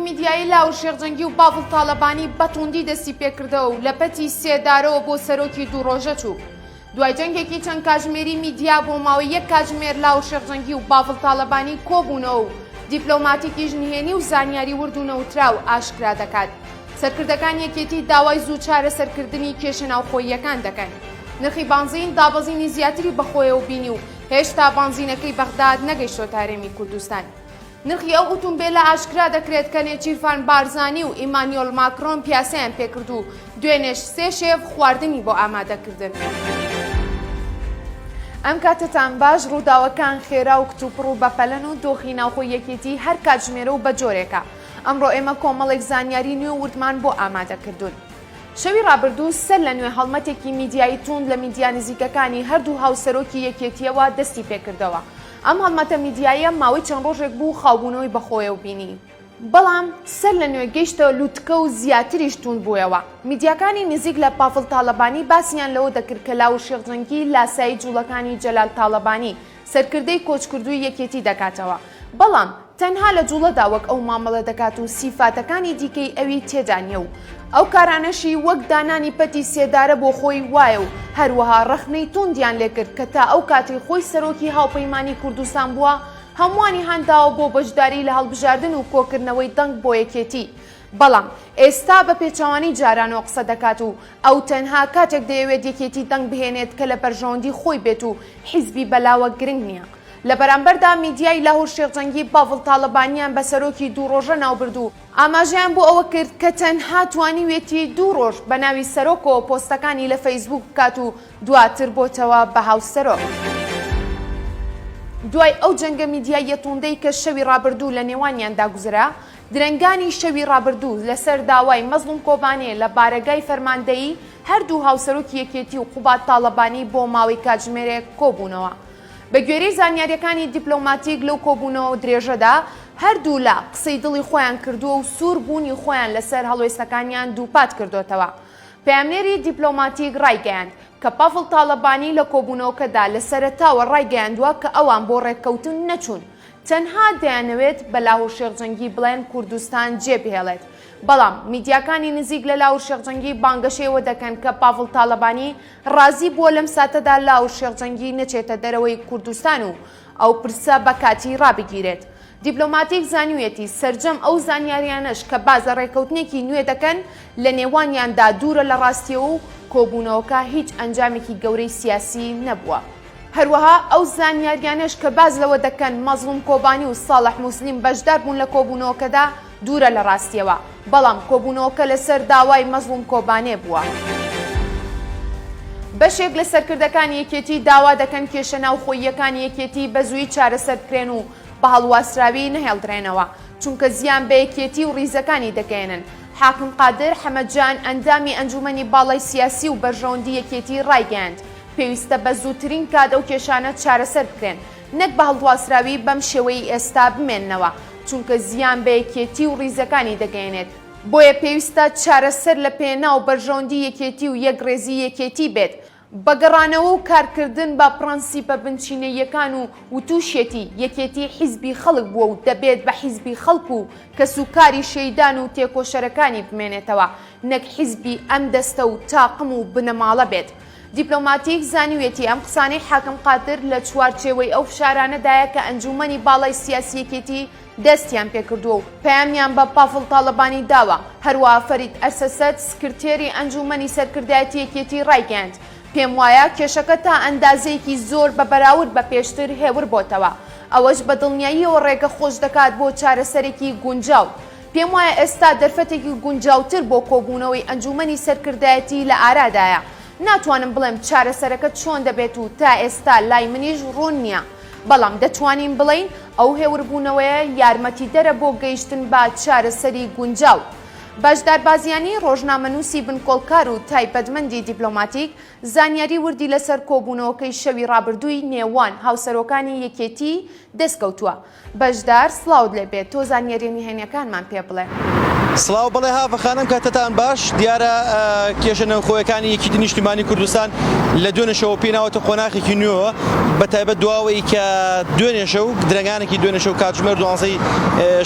میدیایی لاهور شێخ جەنگی و بافڵ تاڵەبانی بە توندی دەستی پێکردەوە و لە پەتی سێدارەوە بۆ سەرۆکی دوو ڕۆژە چوو. دوای جەنگێکی چەند کاتژمێری میدیا بۆ ماوەی یەک کاتژمێر لاهور شێخ جەنگی و بافڵ تاڵەبانی کۆبوونەوە و دیپلۆماتیکیش نهێنی و زانیاری ورد و نەوتراو ئاشکرا دەکات. سەرکردەکانی یەکێتی داوای زوو چارەسەرکردنی کێشە ناوخۆییەکان دەکەن. نرخی بانزین دابەزینی زیاتری بەخۆیەوە بینی و هێشتا بانزینەکەی بەغداد نەگەیشتۆتە هەرێمی کوردستان. نرخی ئەو ئوتومبێلە ئاشکرا دەکرێت کە نێچیرڤان بارزانی و ئیمانیۆل ماکرۆن پیاسەیان پێکرد و دوێنێش سێ شێف خواردنی بۆ ئامادەکردن. ئەم کاتەتان باش، ڕووداوەکان خێرا و کتوپڕ و بەپەلەن و دۆخی ناوخۆی یەکێتی هەر کاتژمێرە و بەجۆرێکە. ئەمڕۆ ئێمە کۆمەڵێک زانیاری نوێ و وردمان بۆ ئامادەکردوون. شەوی ڕابردوو سەر لە نوێ هەڵمەتێکی میدیایی تووند لە میدیا نزیکەکانی هەردوو هاوسەرۆکی یەکێتییەوە دەستی پێکردەوە. ئەم هەڵمەتە میدیاییە ماوەی چەند ڕۆژێک بوو خاوبوونەوەی بەخۆیەوە بینی، بەڵام سەر لە نوێ گەیشتە لوتکە و زیاتریش تووند بوویەوە. میدیاکانی نزیک لە پافڵ تاڵەبانی باسیان لەوە دەکرد کە لاهور شێخ جەنگی لاسایی جوڵەکانی جەلال تاڵەبانی، سەرکردەی کۆچکردووی یەکێتی دەکاتەوە، بەڵام تەنها لە جوڵەدا وەک ئەو مامەڵە دەکات و سیفاتەکانی دیکەی ئەوی تێدا نییە و ئەو کارانەشی وەک دانانی پەتی سێدارە بۆ خۆی وایە و هەروەها ڕەخنەی توندیان لێکرد کە تا ئەو کاتەی خۆی سەرۆکی هاوپەیمانی کوردستان بووە هەمووانی هانداوە بۆ بەشداری لە هەڵبژاردن و کۆکردنەوەی دەنگ بۆ یەکێتی بەڵام ئێستا بە پێچەوانەی جارانەوە قسە دەکات و ئەو تەنها کاتێک دەیەوێت یەکێتی دەنگ بهێنێت کە لە بەرژەوەندی خۆی بێت و حیزبی بەلاوە گرنگ نییە. لە بەرامبەردا میدیای لاهور شێخ جەنگی بافڵ تاڵەبانیان بە سەرۆکی دوو ڕۆژە ناوبرد و ئاماژەیان بۆ ئەوە کرد کە تەنها توانیویەتی دوو ڕۆژ بە ناوی سەرۆکەوە پۆستەکانی لە فەیسبووک بکات و دواتر بۆتەوە بە هاوسەرۆک. دوای ئەو جەنگە میدیاییە توندەی کە شەوی ڕابردوو لە نێوانیاندا گوزرا، درەنگانی شەوی ڕابردوو لەسەر داوای مەزڵوم کۆبانێ لە بارەگای فەرماندەیی هەردوو هاوسەرۆکی یەکێتی و قوباد تاڵەبانی بۆ ماوەی کاتژمێرێک کۆبوونەوە. بە گوێرەی زانیارییەکانی دیپلۆماتیک لەو کۆبوونەوە درێژەدا هەردوولا قسەی دڵی خۆیان کردووە و سوور بوونی خۆیان لەسەر هەڵوێستەکانیان دووپات کردۆتەوە. پەیامنێری دیپلۆماتیک ڕایگەیاند کە پافڵ تاڵەبانی لە کۆبوونەوەکەدا لە سەرەتاوە ڕایگەیاندووە کە ئەوان بۆ ڕێککەوتن نەچوون تەنها دەیانەوێت بە لاهور شێخ جەنگی بڵێن کوردستان جێ بهێڵێت. بەڵام میدیاکانی نزیک لە لاهور شێخ جەنگی بانگەشەی ئەوە دەکەن کە پاڤڵ تاڵەبانی ڕازی بووە لەم ساتەدا لاهور شێخ جەنگی نەچێتە دەرەوەی کوردستان و ئەو پرسە بە کاتی ڕابگیرێت. دیپلۆماتیک زانیویەتی سەرجەم ئەو زانیاریانەش کە باس لە ڕێککەوتنێکی نوێ دەکەن لە نێوانیاندا دوورە لە ڕاستیەوە و کۆبوونەوەکە هیچ ئەنجامێکی گەورەی سیاسی نەبووە. هەروەها ئەو زانیاریانەش کە باس لەوە دەکەن مەزڵوم کۆبانی و ساڵح موسلیم بەشدار بوون لە کۆبوونەوەکەدا دوورە لە ڕاستیەوە، بەڵام کۆبوونەوەکە لەسەر داوای مەزڵوم کۆبانێ بووە. بەشێک لە سەرکردەکانی یەکێتی داوا دەکەن کێشە ناوخۆییەکانی یەکێتی بە زوویی چارەسەر بکرێن و بە هەڵواسراوی نەهێڵدرێنەوە، چونکە زیان بە یەکێتی و ڕیزەکانی دەگەیەنن. حاکم قادر حەمەجان ئەندامی ئەنجوومەنی باڵای سیاسی و بەرژەوەندی یەکێتی ڕایگەیاند، پێویستە بە زووترین کات ئەو کێشانە چارەسەر بکرێن، نەک بە هەڵواسراوی بەم شێوەیەی ئێستا بمێننەوە، چونکە زیان بە یەکێتی و ڕیزەکانی دەگەیەنێت، بۆیە پێویستە چارەسەر لە پێناو بەرژەوەندی یەکێتی و یەکڕێزی یەکێتی بێت، بە گەڕانەوە و کارکردن بە پڕەنسیپە بنچینەییەکان و وتوشیەتی، یەکێتی حیزبی خەڵک بووە و دەبێت بە حیزبی خەڵک و کەسوکاری شەیدان و تێکۆشەرەکانی بمێنێتەوە، نەک حیزبی ئەم دەستە و تاقم و بنەماڵە بێت. دیپلۆماتیک زانیویەتی ئەم قسانەی حاکم قادر لە چوارچێوەی ئەو فشارانەدایە کە ئەنجوومەنی باڵای سیاسی یەکێتی دەستیان پێکردووە و پەیامیان بە پافڵ تاڵەبانی داوە، هەروەها فەرید ئەرسەسەد سکرتێری ئەنجوومەنی سەرکردایەتی یەکێتی ڕایگەیاند، پێموایە کێشەکە تا ئەندازەیەکی زۆر بە بەراورد بە پێشتر هێور بۆتەوە، ئەوەش بە دڵنیاییەوە ڕێگە خۆش دەکات بۆ چارەسەرێکی گونجاو. پێموایە ئێستا دەرفەتێکی گونجاوتر بۆ کۆبوونەوەی ئەنجوومەنی سەرکردایەتی لە ئارادایە. ناتوانم بڵێم چارەسەرەکە چۆن دەبێت و تا ئێستا لای منیش ڕوون نییە، بەڵام دەتوانین بڵێین ئەو هێوربوونەوەیە یارمەتیدەرە بۆ گەیشتن بە چارەسەری گونجاو. بەشدار بازیانی، ڕۆژنامەنووسی بنکۆڵکار و تایبەتمەندی دیپلۆماتیک، زانیاری وردی لەسەر کۆبوونەوەکەی شەوی ڕابردووی نێوان هاوسەرۆکانی یەکێتی دەستکەوتووە. بەشدار، سڵاوت لێ بێت، تۆ زانیاریە نهێنیەکانمان پێ بڵێ. سڵاو بەڵێ هاڤە خانم کاتتان باش دیارە کێشە نێوخۆیەکانی یەکیتی نیشتیمانی کوردستان لە دوێنێشەوە پێی ناوەتە قۆناخێکی نوێوە بە تایبەت دواوەی کە دوێنێشە و درەنگانێکی دوێنێشە و کاتژمێر دوانزەی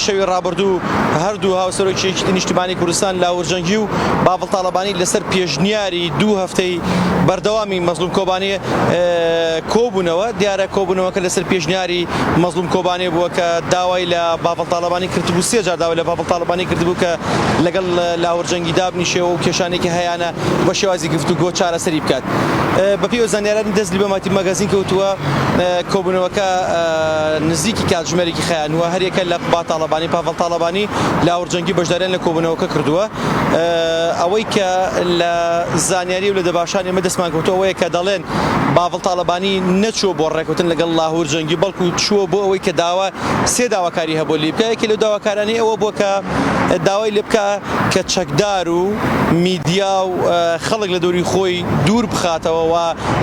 شەوی ڕابردوو هەردوو هاوسەرۆکی یەکیتی نیشتیمانی کوردستان لاهور جەنگی و باڤڵ تاڵەبانی لەسەر پێشنیاری دوو هەفتەی بەردەوامی مەزلوم کۆبانێ کۆبوونەوە دیارە کۆبوونەوەکە لەسەر پێشنیاری مەزلوم کۆبانێ بووە کە داوای لە باڤڵ تاڵەبانی کردبوو سێ جار داوای لە باڤڵ تاڵەبانی کردبوو کە لەگەڵ لاهور جەنگی دابنیشێ و کێشانێکی هەیانە بە شێوازی گفتوگۆ چارەسەری بکات. بەپێی ئەو زانیارانی دەست دیبلۆماتیک مەگەزین کەوتووە کۆبوونەوەکە نزیکی کاتژمێرێکی خایاندووە هەریەکە لە قوباد تاڵەبانی، پاڤڵ تاڵەبانی، لاهور جەنگی بەشداریان لە کۆبوونەوەکە کردووە. ئەوەی کە لە زانیاری و لە دەباشان ئێمە دەستمان کەوتووە ئەوەیە کە دەڵێن باڤڵ تاڵەبانی نەچووە بۆ ڕێککەوتن لەگەڵ لاهور جەنگی بەڵکو چووە بۆ ئەوەی کە داوا سێ داواکاری هەبوو لێی بکا یەکێ لەو داواکارانەی ئەوە بووە کە داوای لێ بکا کە چەکدار و میدیا و خەڵک لە دەوری خۆی دوور بخاتەوە و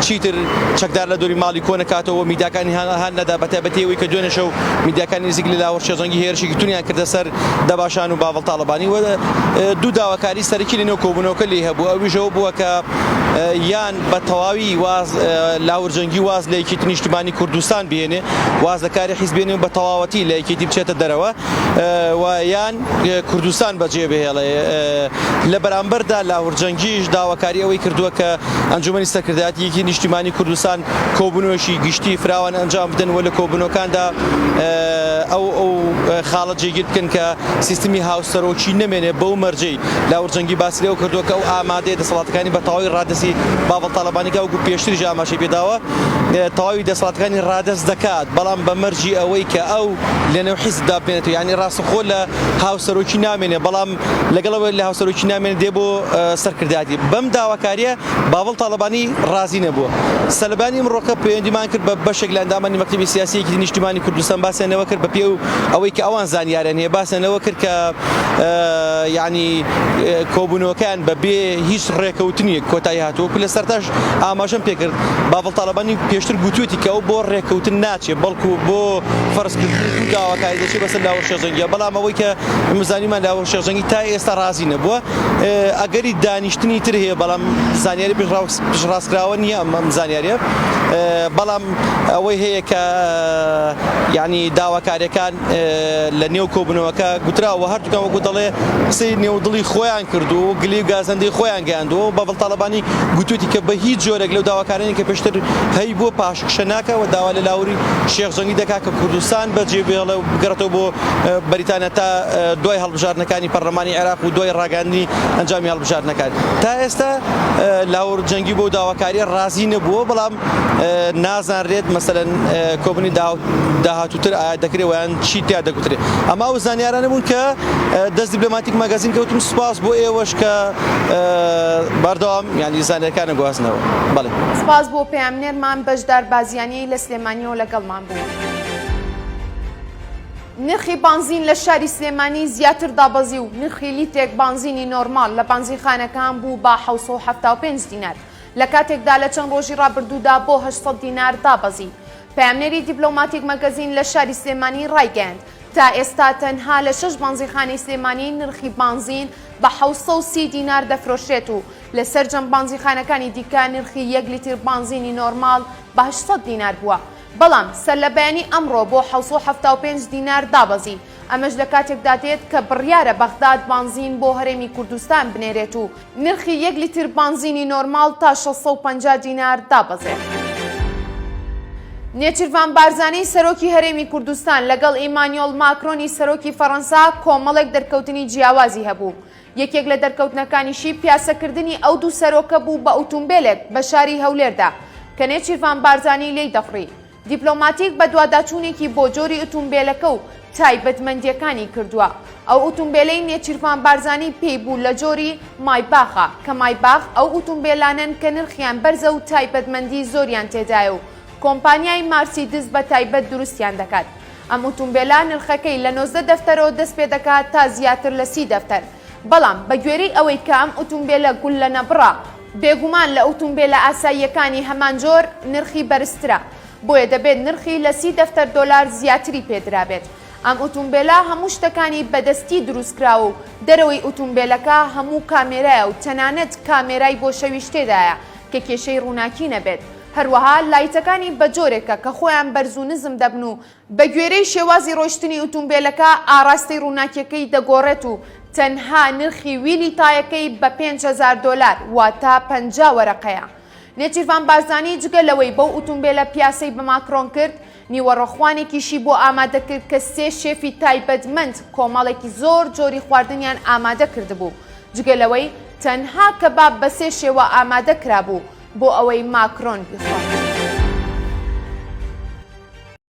چیتر چەکدار لە دەوری ماڵی کۆ نەکاتەوە و میدیاکانی هان نەدا بە تایبەتی ئەوەی کە دوێنێ شەو میدیاکانی نزیک لە لاهور شێخ جەنگی هێرشێکی توندیان کردە سەر دەباشان و باڤڵ تاڵەبانی و دوو داواکاری سەرەکی لە نێو کۆبوونەوەکە لێی هەبوو ئەویش ئەوە بووە کە یان بە تەواوی واز لاهور جەنگی واز لە یەکێتی نیشتیمانی کوردستان بهێنێ واز لە کاری حیزب بێنێ و بە تەواوەتی لە یەکێتی بچێتە دەرەوە و یان کوردستان بەجێ بهێڵێ لە بەرامبەردا لاهور جەنگیش داواکاری ئەوەی کردووە کە ئەنجومەنی سەرکردایەتی یەکێتی نیشتیمانی کوردستان کۆبوونەوەیەکی گشتی فراوان ئەنجام بدەن و لە کۆبوونەوەکاندا ئەو ئەو خاڵە جێگیر بکەن کە سیستمی هاوسەرۆکی نەمێنێ بەو مەرجەی لاهور جەنگی باسی لەوە کردووە کە ئەو ئامادەیە دەسەڵاتەکانی بە تەواوی ڕادەستی باڤڵ تاڵەبانی کە وەکو پێشتریش ئاماژەی پێداوە تەواوی دەسەڵاتەکانی ڕادەست دەکات بەڵام بە مەرجی ئەوەی کە ئەو لەنێو حیزبدا بمێنێتەوە یانی ڕاستەوخۆ لە هاوسەرۆکی نامێنێ بەڵام لەگەڵ ئەوەی لە هاوسەرۆکی نامێنێ دێ بۆ سەرکردایەتی بەم داواکاریە باڤڵ تاڵەبانی ڕازی نەبووە. سەلەبانی ئمڕۆکە پەیوەندیمان کرد بە بەشێک لە ئەندامانی مەکتەبی سیاسی یەکێتی نیشتیمانی کوردستان باسیان لەوە کرد بە پێ و ئەوەی کە ئەوان زانیاریان هەیە باسیان لەوە کرد کە یعنی کۆبوونەوەکەیان بە بێ هیچ ڕێکەوتنێک کۆتایی هاتووە وەکو لە سەرتاش ئاماژەم پێکرد باڤڵ تاڵەبانی پێشتر گوتوویەتی کە ئەو بۆ ڕێکەوتن ناچێ بەڵکو بۆ فەرزکردنی دوو داواکاری دەچێت بەسەر لاهور شێخ جەنگیە بەڵام ئەوەی کە ئێمە زانیمان لاهور شێخ جەنگی تا ئێستا ڕازی نەبووە ئەگەری دانیشتنی تر هەیە بەڵام زانیاری پشتڕاستکراوە نییە ئەم زانیاریە بەڵام ئەوەی هەیە کە یعنی داواکاریەکان لە نێو کۆبوونەوەکە گوتراوە هەردووکیان وەکو دەڵێ قسەی نێو دڵی خۆیان کردو و گلی و گازەندەی خۆیان گەیاندووە و باڤڵ تاڵەبانی گوتوویەتی کە بە هیچ جۆرێک لەو داواکاریانەی کە پێشتر هەیبووە پاشەکشە ناکا و داوا لە لاوری شێخ جەنگی دەکا کە کوردستان بەجێ بهێڵێ و بگەڕێتەوە بۆ بەریتانیا تا دوای هەڵبژاردنەکانی پەرلەمانی عێراق و دوای ڕاگەیاندنی ئەنجامی هەڵبژاردنەکان. تا ئێستا لاهور جەنگی بەو داواکارییە ڕازی نەبووە، بەڵام نازانرێت مەسەلەن کۆبنی داهاتووتر ئایا دەکرێت ویان چی تیا دەگوترێت. ئەمە ئەو زانیارانە بوون کە دەست دیبلۆماتیک مەگەزین کەوتم سوپاس بۆ ئێوەش کە بەردەوام یانی زانیارەکانە گواستنەوە. بەڵێ. سپاس بۆ پەیامنێرمان بەشدار بازیانی لە سلێمانیەوە لەگەڵمان بوو. نرخی بانزین لە شاری سلێمانی زیاتر دابەزی و نرخی لیترێک بانزینی نۆرماڵ لە بانزینخانەکان بوو بە 775 دینار لە کاتێکدا لە چەند ڕۆژی ڕابردوودا بۆ 800 دینار دابەزی. پەیامنێری دیبلۆماتیک مەگەزین لە شاری سلێمانی ڕایگەیاند، تا ئێستا تەنها لە شەش بانزینخانەی سلێمانی نرخی بانزین بە 730 دینار دەفرۆشرێت و لە سەرجەم بانزینخانەکانی دیکە نرخی یەک لیتر بانزینی نۆرماڵ بە 800 دینار بووە. بەڵام سەرلەبەیانی ئەمڕۆ بۆ 775 دینار دابەزی، ئەمەش لە کاتێکدا دێت کە بڕیارە بەغداد بانزین بۆ هەرێمی کوردستان بنێرێت و نرخی یەک لیتر بانزینی نۆرماڵ تا 650 دینار دابەزێت. نێچیرڤان بارزانی سەرۆکی هەرێمی کوردستان لەگەڵ ئیمانیۆڵ ماکرۆنی سەرۆکی فەڕەنسا کۆمەڵێک دەرکەوتنی جیاوازی هەبوو، یەکێک لە دەرکەوتنەکانیشی پیاسەکردنی ئەو دوو سەرۆکە بوو بە ئوتومبێلێک بە شاری هەولێردا کە نێچیرڤان بارزانی لێی دەفڕی. دیپلۆماتیک بەدواداچوونێکی بۆ جۆری ئوتومبێلەکە و تایبەتمەندییەکانی کردووە. ئەو ئوتومبێلەی نێچیرڤان بارزانی پێی بوو لە جۆری مایباخە، کە مایباخ ئەو ئوتومبێلانەن کە نرخیان بەرزە و تایبەتمەندی زۆریان تێدایە و کۆمپانیای مارسیدس بە تایبەت دروستیان دەکات. ئەم ئوتومبێلە نرخەکەی لە 19 دەفتەرەوە دەست پێدەکات تا زیاتر لە 30 دەفتەر، بەڵام بە گوێرەی ئەوەی کە ئەم ئوتومبێلە گوللەنەبڕە، بێگومان لە ئوتومبێلە ئاساییەکانی هەمان جۆر نرخی بەرزترە، بۆیە دەبێت نرخی لە 30 دەفتەر دۆلار زیاتری پێدرابێت. ئەم ئوتومبێلە هەموو شتەکانی بە دەستی دروستکراوە و دەرەوەی ئوتومبێلەکە هەموو کامێرایە و تەنانەت کامێرای بۆ شەویش تێدایە کە کێشەی ڕووناکی نەبێت. هەروەها لایتەکانی بە جۆرێکە کە خۆیان بەرز و نزم دەبن و بە گوێرەی شێوازی ڕۆیشتنی ئوتومبێلەکە ئاڕاستەی ڕووناکیەکەی دەگۆڕێت و تەنها نرخی ویلی تایەکەی بە 5000 دۆلار واتە 50 وەرەقەیە. نێچیرڤان بارزانی جگە لەوەی بەو ئوتومبێلە پیاسەی بە ماکرۆن کرد، نیوەڕۆخوانێکیشی بۆ ئامادە کرد کە سێ شێفی تایبەتمەند کۆمەڵێکی زۆر جۆری خواردنیان ئامادە کردبوو، جگە لەوەی تەنها کەباب بە سێ شێوە ئامادە کرابوو بۆ ئەوەی ماکرۆن بیخوات.